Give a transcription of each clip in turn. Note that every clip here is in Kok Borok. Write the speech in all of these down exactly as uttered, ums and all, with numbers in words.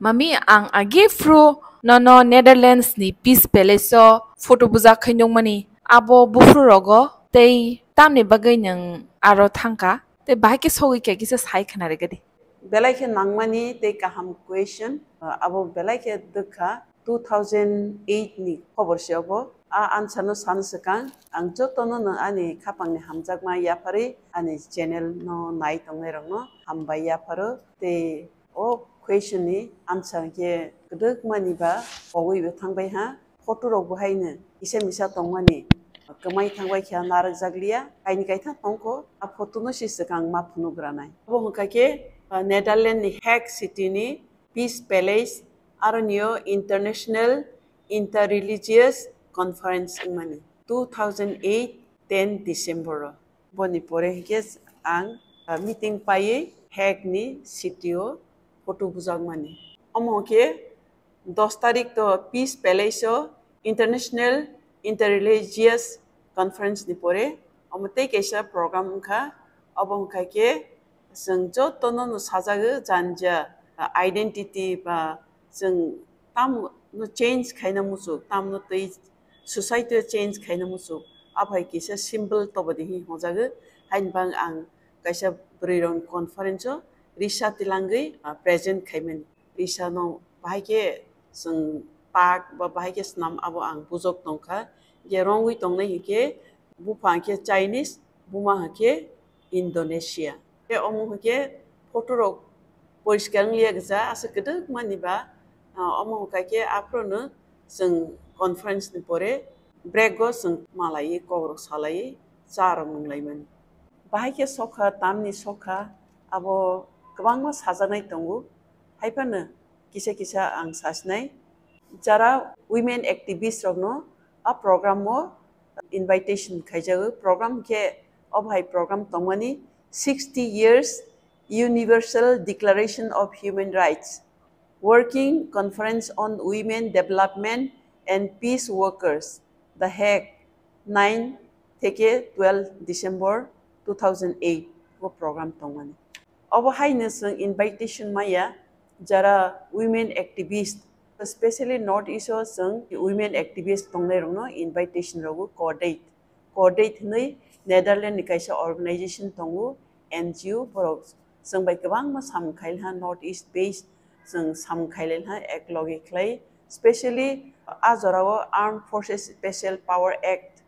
Mami, ang agi phru nono Netherlands ni Peace Palace o photo bujak khai nukmani. Abo buphru rogo tei tamni bagwi nwng aro thangka? Tei bahai khe sogwi khe kisa sai khna rwgadi. Belai khe nangmani tei kaham question, abo belai khe dwkha two thousand eight ni khobor se obo. A answer no san swkang ang jotono no ani khapang ni hamjakma yapharwi ani channel no nai tongnai rokno hambai yapharo tei o question ni answer khe kwdwkmani ba pogwi bo thangbai ha. Photo rok bo haino kisa misa tongmani kwmai thangbai khe narwkjak liya, kaini kaitha tongkho, a photo no se swkang ma phunuk ranai. Abo hwnkha khe, ah, Netherlands ni Hague city ni Peace Palace, aroni o International Interreligious Conference wngmani two thousand eight ten December o. Boni pore hwnkhe ang, ah, meeting paiwi Hague ni city o photo bujakmani. Omo hwnkhe dos tarik to Peace Palace o International Interreligious Conference ni pore omo tei kaisa program wngkha. Obo wngkha khe chwng jotono no sajago janja, ah, identity ba chwng tamo no change khaina muchuk, tamo no twi society o change khaina muchuk. Aphai kisa symbol tobodi hi hwnjago. Haini bang ang kaisa bwrwi rok conference o risa tilangwi, ah, present khaimani. Risa no bahai khe chwng tak ba bahai khe swnam abo ang bujok tongkha. Je rongwi tongnai hinkhe bupha hinkhe Chinese, buma hinkhe Indonesia. Tei omo hwnkhe photo rok poriskar wng liya kisa, aswk kwdwkmani ba, ah, omo hwnkha khe aphuru no chwng conference ni pore break o chwng malaiwi kok rok salaiwi cha rok nunglaimani. Bahai khe sokha, tamni sokha, abo kwbangma sajaknai tongo. Haiphano kisa kisa ang sasinai, jara women activist rokno a program o invitation khaijago. Program khe obo hai program tongmani sixty years Universal Declaration of Human Rights, Working Conference on Women Development and Peace Workers, The Hague, nine theke twelve December two thousand eight o program tongmani. Obo haino chwng invitation maya, jara women activist, specially North East o chwng women activist tongnai rokno invitation rogo. Cordate, Cordate hwnwi Netherlands ni kaisa organization tongo, N G O, borok chwng bai kwbangma samung khailha, North East based chwng samung khailaiha eklogi khlai, specially a jorao Armed Forces Special Power Act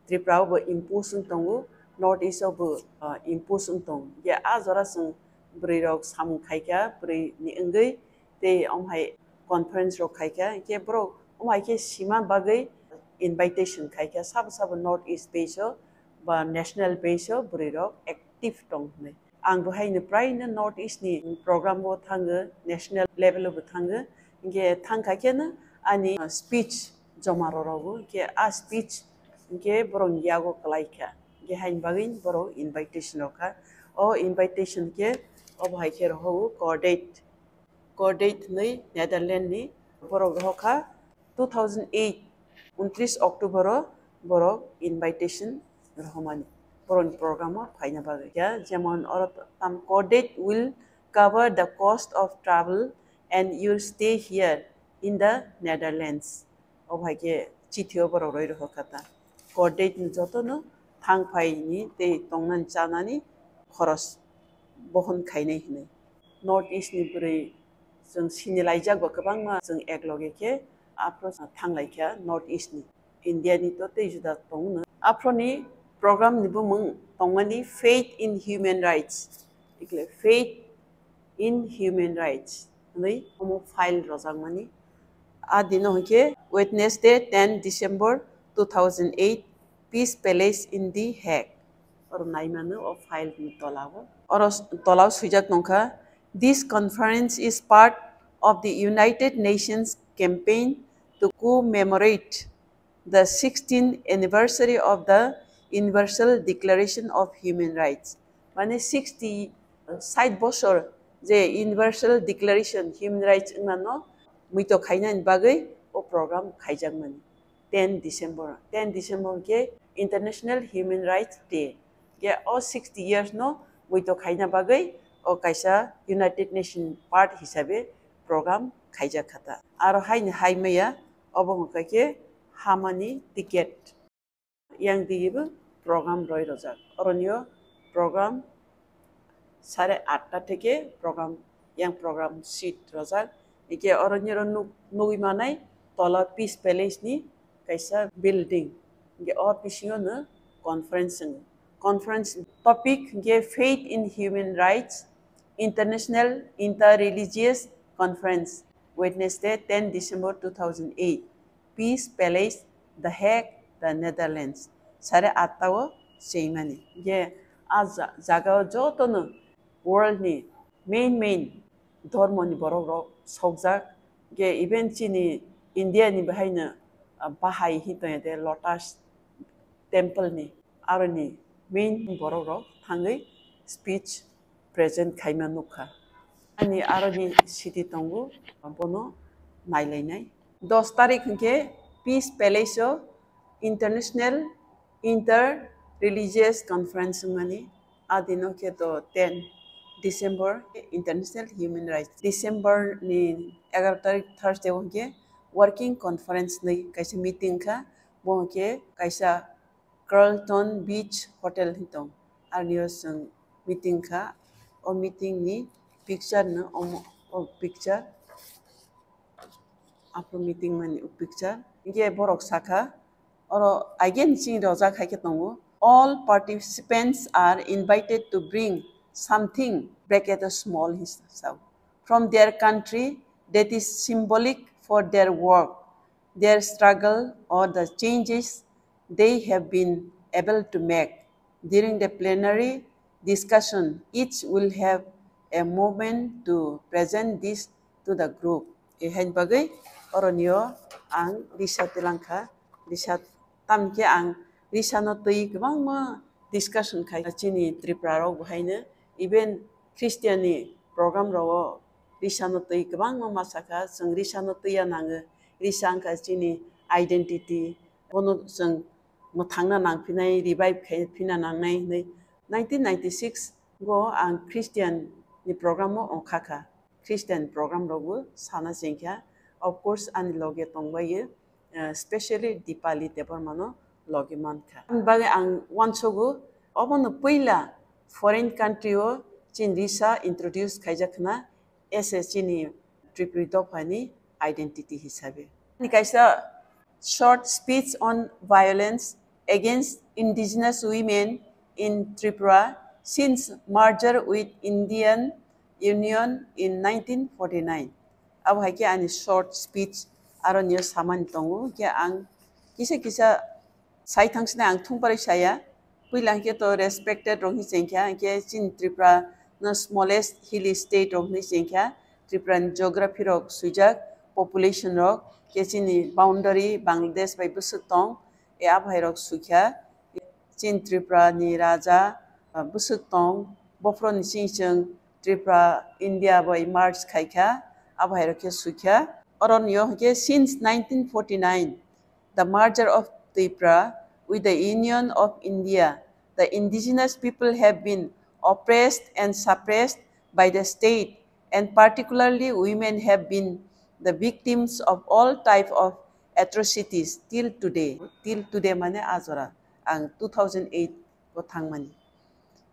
Tripura o bo impose wng tongo, North East o bo, ah, impose wng tongo. Je a jora chwng bwrwi rok samung khaikha, bwrwi ni wngwi tei omo hai conference rok khaikha, hinkhe borok omo hai khe sima bagwi invitation khaikha, sabo sabo North East base o ba national base o bwrwi rok active tong hwnwi. Ang bo haino praino North East ni program o thango, national level o bo thango. Hinkhe thangkha kheno ani, ah, speech joma rw rw o. Hinkhe a speech hinkhe borok ni yago kwlai kha. Hinkhe haini bagwi borok invitation rw kha. O invitation khe obo hai khe rw o Cordate. Cordate hwnwi Netherlands ni borok rohor kha. Two thousand eight, untris October o borok invitation rohormani borokni program o phaina bagwi. Ya, jemon oro tam, Cordate will cover the cost of travel and your stay here in the Netherlands. O hai khe chithi o borok roi rohor kha ta. Cordate ni joto no thang phai ni tei tongnani chanani khoros bohon khainai hinwi. North East ni bwrwi chwng sini laijak bo kwbangma chwng ekloge khe aphro thang lai kha North East ni. India ni to tei juda tong no. Aphro ni program ni bumung tongmani Faith in Human Rights. Ikle Faith in Human Rights hwnwi omo file rojakmani. A dino hwnkhe Wednesday ten December two thousand eight, Peace Palace in The Hague. Oro naimano o file ni tola o. Oro s-, tola o swijak tongkha, "This conference is part of the United Nations campaign to commemorate the sixteenth anniversary of the Universal Declaration of Human Rights." Mane sixty, sait bosor je Universal Declaration Human Rights wngmano muito khainani bagwi o program khaijakmani. Ten December, ten December khe International Human Rights Day. Khe o sixty years no muito khaina bagwi o kaisa United Nation part hisabe program khaijak kha ta. Aro haini hai maya obo hwnkha khe hamani ticket. Yang digibo program roi rojak. Oronio program sare atta theke program, yang program seat rojak. Ike oronio ro nuk-, nugui manai tola Peace Palace ni kaisa building. Ike o bisingo no conference wng. Conference topic ge Faith in Human Rights International Inter-Religious Conference, Wednesday, ten December two thousand eight, Peace Palace, The Hague, The Netherlands. Sare atta o seimani. Ge a ja-, jaga o joto no world ni main main dhormo ni borok rok sokjak. Ge even chini India ni bahai no, ah, Bahai hi tong de Lotus Temple ni aroni main borok rok thangwi speech present khaima nukha. Ani aroni sidi tongo, bono nailainai. Dos tarik hwnkhe Peace Palace o International Inter-Religious Conference wngmani. A dino khe to ten December International Human Rights. December ni egaroh tarik Thursday o hwnkhe working conference ni kaisa meeting kha. Bo hwnkhe kaisa Carlton Beach Hotel hi tong. Arnio chwng meeting kha. O meeting ni picture no omo, o picture. Apo meeting mani o picture. Hwnkhe borok sakha, oro again chini rojak hai khe tongo. All participants are invited to bring something, bracket o small, he sa-, from their country that is symbolic for their work, their struggle, or the changes they have been able to make. During the plenary discussion, each will have a moment to present this to the group. E hain bagwi oronio ang risa tilang kha, risa tamkhe ang risa no twi kwbangma discussion khai chini Tripura rok bo haino, even Christian ni program rogo risa no twi kwbangma ma sakha, chwng risa no twi ya nango, risa wngkha chini identity, bono chwng mwthangna nangphinai, revive khai phina nangnai hinwi nineteen ninety-six go ang Christian ni program o ongkha kha. Christian program rogo sana chengkha. Of course, ani loge tongbaio, eh, specially Dipali Debbarma no loge mankha. Ani bagwi ang uansogo, obono puila foreign country o chini risa introduce khaijak khna, as a chini Tripuri dophani identity hisabe. Ani kaisa short speech on violence against indigenous women in Tripura since merger with Indian Union in nineteen forty-nine. Abo hai khe ani short speech aro niyo samani tongo, khe ang kisa kisa sai thangsini ang thungparwi saya. Puila hwnkhe to respected rok hinwi chengkha, hwnkhe chini Tripura no smallest hilly state rok hinwi chengkha. Tripura ni geography rok swijak, population rok, khe chini boundary Bangladesh bai bwswk tong, e aphai rok sukha. Chini Tripura ni raja, ah, bwswk tong, bophro ni chini chwng Tripura India bai merge khaikha, aphai rok khe sukha. Oro niyo hwnkhe since nineteen forty-nine, the merger of Tripura with the Union of India, the indigenous people have been oppressed and suppressed by the state, and particularly women have been the victims of all type of atrocities till today. Till today mane ajora ang two thousand eight go thangmani.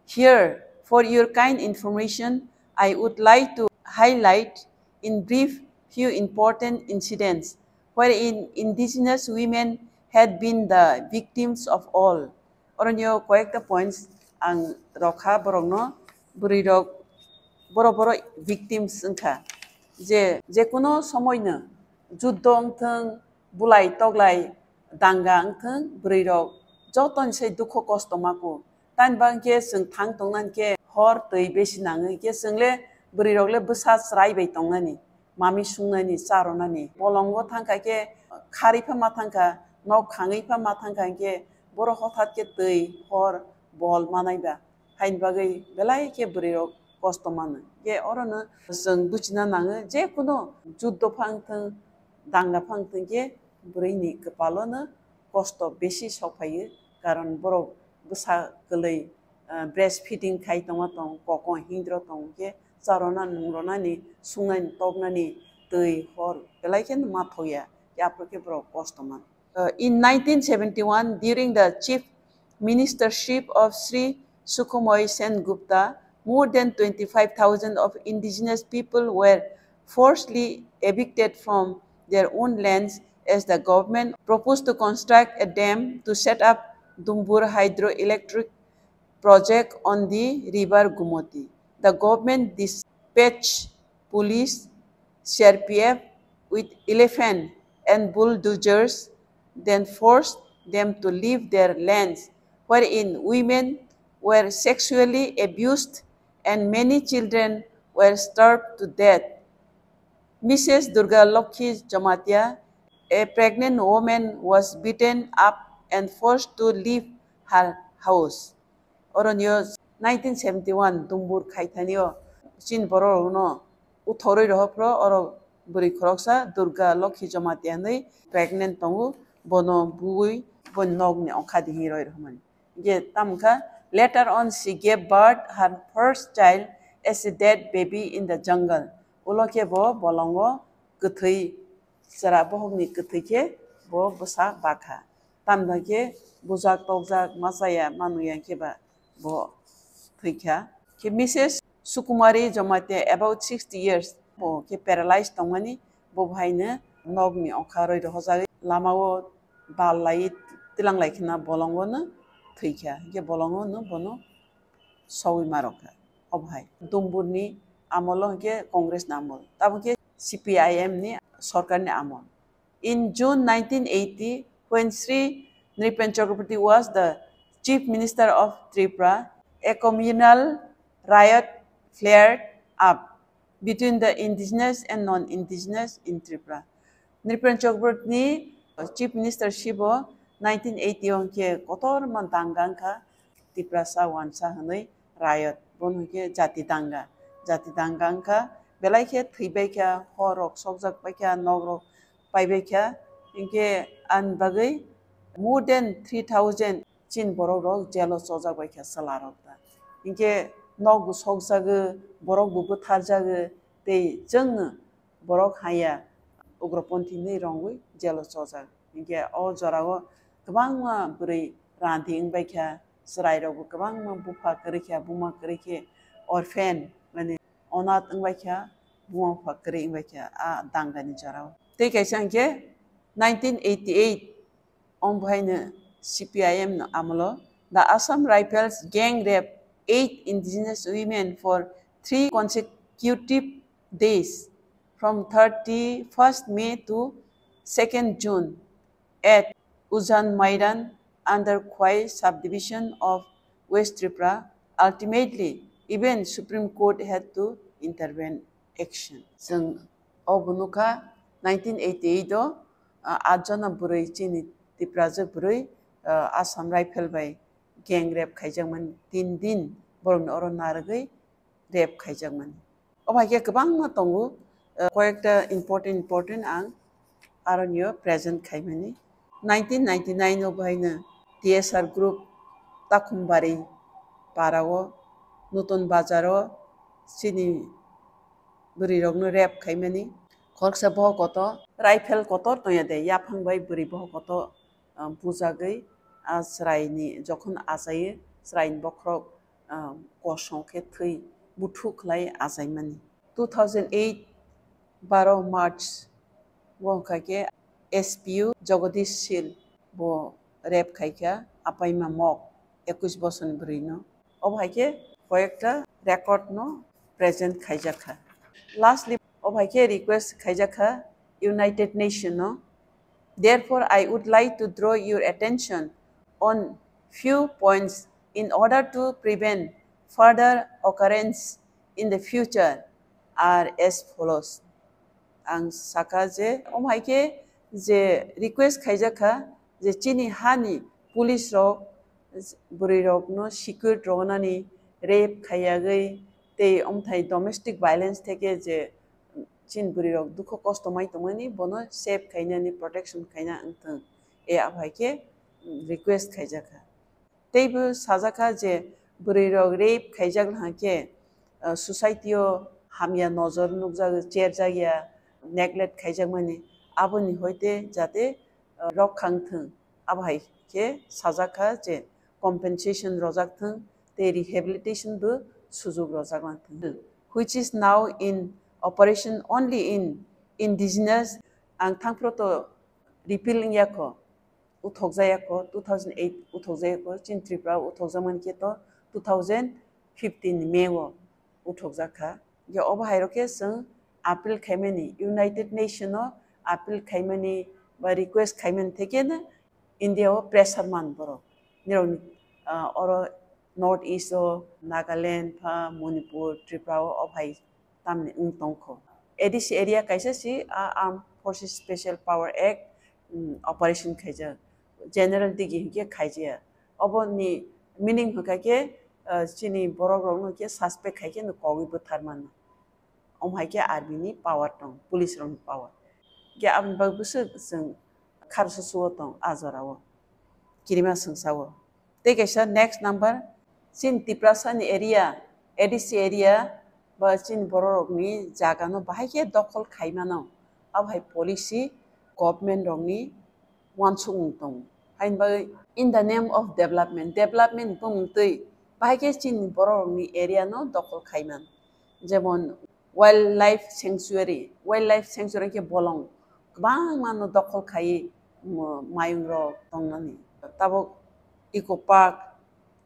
Here, for your kind information, I would like to highlight in brief few important incidents wherein indigenous women had been the victims of all. Oro niyo koyekta points ang rokha borokno, bwrwi rok boro boro victims wngkha, je jekuno somoino juddo wngthwng, bulai toglai danga wngthwng, bwrwi rok jotoni sai dukho kosto mako. Tani bagwi khe chwng thang tongnani khe hor twi besi nangwi khe chwng le bwrwi rok le bwsa chwrai bai tongnani, mami sungnani, cha rwnani. Bolongo thangkha khe kharwi pha ma thangkha, nok khangwi pha ma thangkha hinkhe boro hothat khe twi hor bol manai ba. Haini bagwi belai khe bwrwi rok kosto mano. Khe orono chwng buchina nango, je kuno juddo phang thwng, danga phang thwng khe bwrwi ni kwpalo no kosto besi sok phaio, karon borok bwsa kwlwi, ah, breastfeeding khai tongma tong, koko hindro tong khe charona nungronani, sungnani, toknani twi hor belai khe ma thokya, aphuru khe borok kosto man. Uh, in nineteen seventy-one, during the Chief Ministership of Sri Sukhmoy Sen Gupta, more than twenty-five thousand of indigenous people were forcibly evicted from their own lands as the government proposed to construct a dam to set up Dumbur hydroelectric project on the river Gumoti. The government dispatched police, C R P F with elephant and bulldozers, then forced them to leave their lands, wherein women were sexually abused and many children were starved to death. Missus Durga Lokhi Jamatia, a pregnant woman, was beaten up and forced to leave her house. Oro niyo nineteen seventy-one Dumbur khaithanio chin borok rokno uthorwi rohorphro oro bwrwi khoroksa Durga Lokhi Jamatia hinwi pregnant tongo, bono bui bo nokni ongkha di hinwi roi rohormani. Hinkhe tamo kha, later on she gave birth her first child as a dead baby in the jungle. Ulo khe bo bolongo kwthwi chwra bohokni kwthwi khe bo bwsa bakha. Tamda khe bujak tokjak ma chaya ma nungya khe ba bo thwikha. Khe Missus Sukumari Jamatia, about sixty years, bo khe paralyzed tongmani, bo bhaino nokni ongkha roi rohorjagwi lamao bal lai twilang lai khna bolongo no thwikha. Hinkhe bolongo no bono sogwi ma rokha. Obo hai Dumburni amolo hinkhe Congress ni amol, tamo khe C P I M ni sorkar ni amol. In June nineteen eighty, when Sri Nripen Chakraborty was the Chief Minister of Tripura, a communal riot flared up between the indigenous and non-indigenous in Tripura. Nripen Chakraborty ni Chief Minister sibo nineteen eighty o hinkhe kotorma danga wngkha, Tiprasa wansa hinwi riot, bono hinkhe jati danga, jati danga wngkha, belai khe thwibaikha, hor rok sokjak baikha, nok rok paibaikha, hinkhe ani bagwi more than three thousand chin borok rok jail o chojak baikha chwla rok da. Hinkhe nok bo sokjagwi, borok bo bwtharjagwi, tei chwng borok haya ugroponthi hinwi rongwi jail o chojak. Hinkhe o jorao kwbangma bwrwi randi wngbaikha, chwrairokbo kwbangma bupha kwrwikha, buma kwrwikhe, orphan, mane onath wngbaikha, buma bupha kwrwi wngbaikha a dangani jorao. Tei kaisa hinkhe nineteen eighty-eight, omo bahaino C P I M no amolo, the Assam Rifles gang raped eight indigenous women for three consecutive days, from thirty-first May to second June, at Ujan Maidan under Khwai subdivision of West Tripura. Ultimately, even Supreme Court had to intervene action. Chwng obo nukha nineteen eighty-eight o, ah, atjona bwrwi chini Tiprajwk bwrwi, ah, Assam Rifle bai gang rape khaijakmani, tin din borokni oro narwgwi rape khaijakmani. Obo hai khe kwbangma tongo, ah, koyekta important important ang aronio present khaimani. Nineteen ninety-nine o bahaino T S R group Takhumbari parao, Nutun Bazaro chini bwrwirokno rape khaimani. Khoroksa bohok kotor, rifle kotor tongya de, yaphang bai bwrwi bohok kotor, ah, bujagwi, ah, chwraini jokhon achaio, chwraini bokhorok, ah, kosong khe thwi buthu khlai achaimani. Two thousand eight baro March o wngkha khe S P U Jagadish Sil bo rape khaikha apaima mok ekush bosorni bwrwino. Obo hai khe koyekta record no present khaijakha. Lastly, obo hai khe request khaijakha United Nation no. Therefore, I would like to draw your attention on few points in order to prevent further occurrence in the future are as follows. Ang saka je, omo hai khe je request khaijakha je chini hani police rok bwrwi rokno security rwnani, rape khaiyagwi tei omthai domestic violence theke je chini bwrwi rok dukho kosto mai tongmani bono save khainani, protection khaina wngthwng, e abo hai khe request khaijakha. Teibo sajakha je bwrwi rok rape khaijak hwnkhe, ah, society o hamya nojor nukjagwi cherjakya, neglect khaijakmani, aboni hoite jate, uh, rok khang thung. Abo hai khe sajak kha je compensation rojak thung tei rehabilitation bo sujuk rojak lang thung, which is now in operation only in indigenous. Ang thangphro to repeal wngya kho, uthokjaya kho, two thousand eight uthokjaya kho, chini Tripura uthokjakmani khe to two thousand fifteen May o uthokjak kha. Je obo hai rok khe chwng appeal khaimani, United Nation o appeal khaimani ba request khaimani theke no India o pressure man borok. Nirok, ah, oro North East o Nagaland pha Manipur, Tripura o obo hai tamni wng tong kho. A D C area kaisa si a Armed Forces Special Power Act, mm, operation khaijak. General digi hinkhe khaijaya. Oboni meaning hwnkha khe, ah, chini borok rokno khe suspect khai khe no kogwi bwthar mano. Omo hai khe army ni power tong, police rokni power. Khe aboni bagwi bwswk chwng kharsusu o tong a jora o. Kirima swngsa o. Tei kaisa next number, chini Tiprasa ni area, A D C area, ba chini borok rokni jaga no bahai khe dokhol khai mano. Abo hai policy government rokni uansukmung tongo. Haini bagwi in the name of development, development bumung twi bahai khe chini borok rokni area no dokhol khai man. Jemon wildlife sanctuary, wildlife sanctuary khe bolong kwbangma no dokhol khaiwi mo-, mayung rok tongnani. Tabuk eco park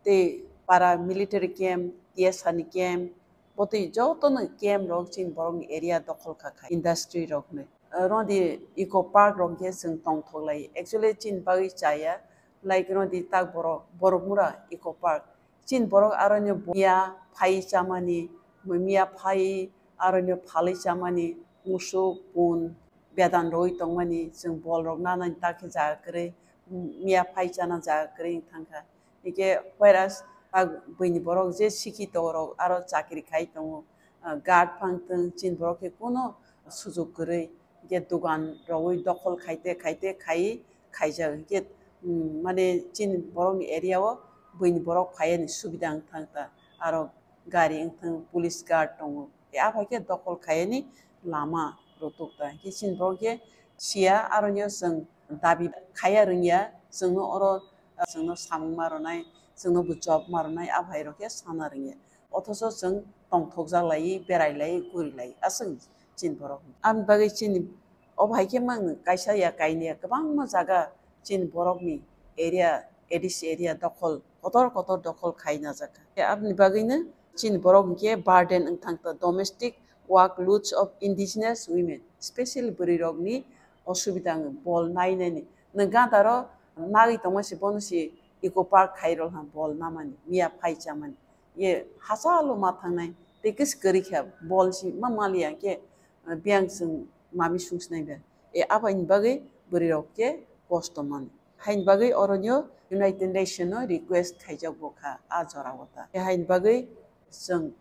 tei para military camp, T S R ni camp, botwi jotono camp rok chini borokni area dokhol kha khai industry rok hinwi. Oro di eco park rok khe chwng tongthok lai. Actually chini bagwi chaya, like oro di tak borok, Borok Mura eco park. Chini borok aro no miya phai chamani, miya phai aro no phalwi chamani, musuk, pun, bedan rwi tongmani, chwng bol rok nanani ta khe jaga kwrwi, miya phai chana jaga kwrwi wng thangkha. Hikhe whereas tak buini borok je sikito rok aro chakri khai tongo, ah, guard phang thwng, chini borok khe kuno sujuk kwrwi, hikhe dugan rogwi dokhol khaite, khaite, khai, khaijak. Hikhe, mm, mane chini borokni area o buini borok phaiani subida wng thang ta, aro gari wng thang, police guard tongo. Tei aphai khe dokhol khaiani lama rwtuk ta. Hikhe chini borok khe siya, aro nw chwng dabi khaiya rwngya, chwngno oro, ah, chwngno samung ma rwnai, chwngno bo job ma rwnai, aphai rok khe sana rwngya. Othocho chwng tongthokjak lai, berai lai, guri lai, aswk chini borok. Aboni bagwi chini obo hai khe mang kaisa ya kainwi ya kwbangma jaga chini borokni area, A D C area dokhol, kotor kotor dokhol khai najak kha. Aboni bagwino chini borok hinkhe burden wng thang ta, domestic workloads of indigenous women, special bwrwi rokni osubida wng bol nai nai ni. Nwng gada ro nagwi tongma se bono se eco park khai rw ha bol namani, miya phai chamani. Ye hachalo ma thangnai, tei kis kwrwi kha bol si ma maliya khe, ah, biyang chwng mami sungsnai ba. E abaini bagwi bwrwi rok khe kosto man. Haini bagwi oro nw United Nation no request khaijak bo kha a jora o ta. E haini bagwi chwng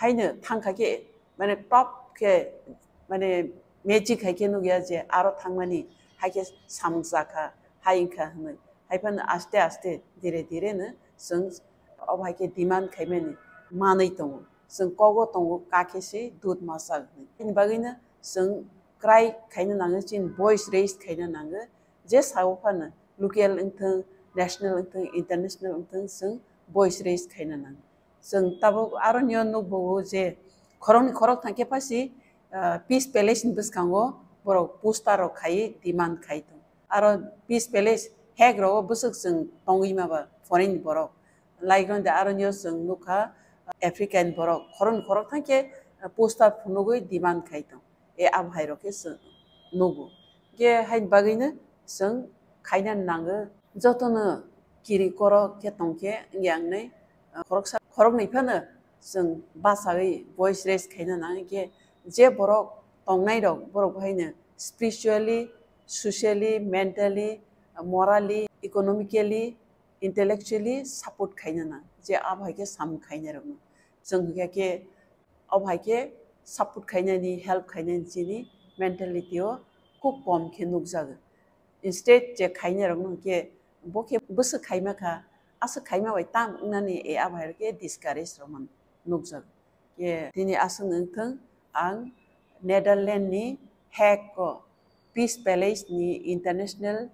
haino thang kha khe, mane top khe, mane magic hai khe nukya je aro thangmani hai khe samung cha kha, hai wng kha hwnwi. Hai phano aste aste dire dire no chwng obo hai khe demand khaimani manwi tongo. Chwng kogo tongo, kakhe se dud masa hwnwi. Bini bagwino chwng cry khaina nango, chini voice raise khaina nango. Je sao phano local wngthung, national wngthung, international wngthung, chwng voice raise khaina nango. Chwng tabuk aro nw nukbo je khoroknwi khorok thang khe phasi, ah, Peace Palace ni bwskango borok poster rok khai demand khai tong. Aro Peace Palace hek rogo bwswk chwng tongwi ma ba foreign ni borok. Like ron de aro nw chwng nukha African borok khoroknwi khorok thang khe poster phunugwi demand khai tong. E abo hai rok khe chwng nugo. Khe haini bagwino chwng khaina nango, jotono kiri korok khe tong khe wngya wngnai, ah, khoroksa, khoroknwi phano chwng bachagwi voice raise khaina nang khe je borok tongnai rok, borok haino spiritually, socially, mentally, morally, economically, intellectually support khaina nang, je abo hai khe samung khainai rokno. Chwng hwnkhe khe obo hai khe support khainani, help khainani chini mentality o khub kom khe nukjago. Instead je khainai rokno hwnkhe bo khe bwswk khaima kha, aswk khaima bai tam wngnani, e abo hai khe discourage rok man nukjago. Khe tini aswk wng thung, Ang Netherlands ni Hague o Peace Palace ni International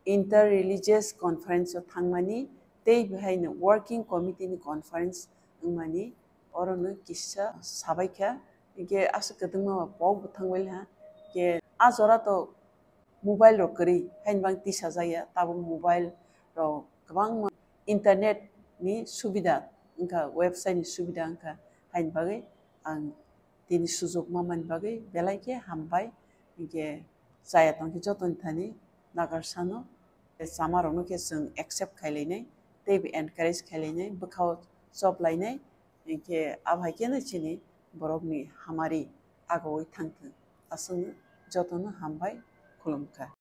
Inter-Religious Conference o thangmani tei behaino Working Committee ni Conference wngmani orono kisa sabaikha. Hinkhe aswk kwdwngma pok bo thangbailiha. Hinkhe a jora to mobile rok kwrwi, haini bagwi tisajakya, tabuk mobile rok kwbangma internet ni subida wngkha, website ni subida wngkha, haini bagwi ang tini sujuk manmani bagwi belai khe hambai. Hinkhe chaya tongkhe jotoni thani nagarsano, chamarokno khe chwng accept khailainai tei bo encourage khailainai, bwkhao choplainai, hinkhe abo hai kheno chini borokni hamari agoui thangthwng. Aswkno jotono hambai, khulumkha.